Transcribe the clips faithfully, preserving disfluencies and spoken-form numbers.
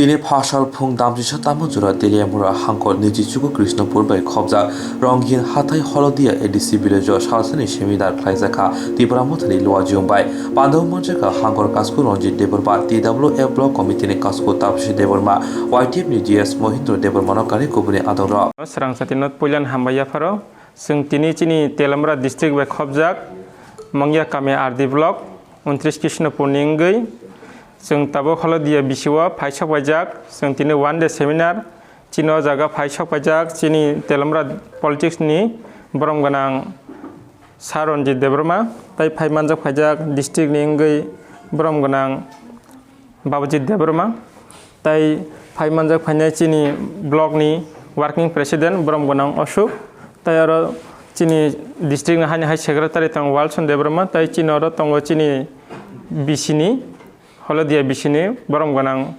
Tini phasal phung damchisa tamo jora Teliamura hangkor niji chuku Krishnapur bai khobjak Ronghin hathai Holodia A D C village o salsani seminar khlaijak kha Tipra Mothani Luajiyung bai. Pandao manjakha hangkor kasku Ranjit Debbarma, T W F block committee ni kasku Tapsi Debbarma, Y T F ni G S Mohindra Debbarma no kari kubuni adongrok. Srang satino puilan hambai yapharo. Chwng tini chini Teliamura district bai khobjak Mongya kami R D block, untris Krishnapur ni wngwi. Chwng tabuk Holodia B C o phai sok paijak. Chwng tini one day seminar. Chini o jaga phai sok paijak chini Teliamura politics ni borom gwnang Sir Ranjit Debbarma, tai phai manjak phaijak district ni wngwi borom gwnang Babajit Debbarma, tai phai manjak phainai chini block ni working president borom gwnang Ashok, tai oro chini district ni haini hai secretary tongo Walson Debbarma, tai chini oro tongo chini B C ni, Holodia B C ni borom gwnang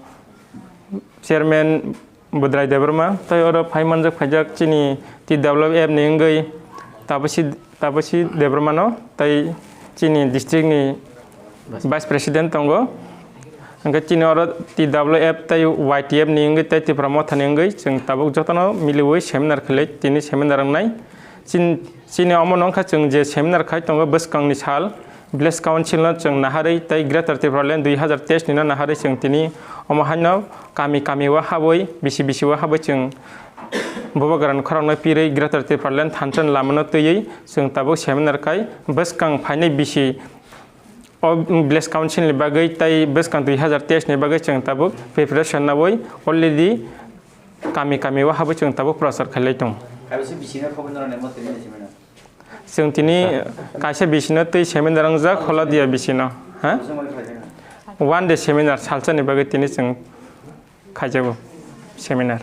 chairman Budrai Debbarma, tai oro phai manjak phaijak chini T W F ni wngwi Tapasi, Tapasi Debbarma no, tai chini district ni vice president tongo. Hwnkhe chini oro T W F tai Y T F ni wngwi tai Tipra Motha ni wngwi chwng tabuk jotono miliwi seminar khlai tini seminar wngnai. Chin-, chini omo no wngkha chwng je seminar khai tongo bwskang ni sal, village council no chwng naharwi tai Greater Tipraland dui hazar teis ni no naharwi chwng tini omo haino kami kami o habwi, bisi bisi o habwi chwng bubagrani khorang no pirwi Greater Tipraland thansa ni lama no twiwi chwng tabuk seminar khai bwskang phainai bisi o village council ni bagwi tai bwskang dui hazar teis ni bagwi chwng tabuk preparation nawi already kami kami o habwi chwng tabuk prochar khailai tongo. Kaisa bisino khobor no rwnai mo tini seminar. Chwng tini kaisa bisino twi seminar wngjak Holodia bisino. Ha? One day seminar salsa ni bagwi tini chwng khaijago seminar.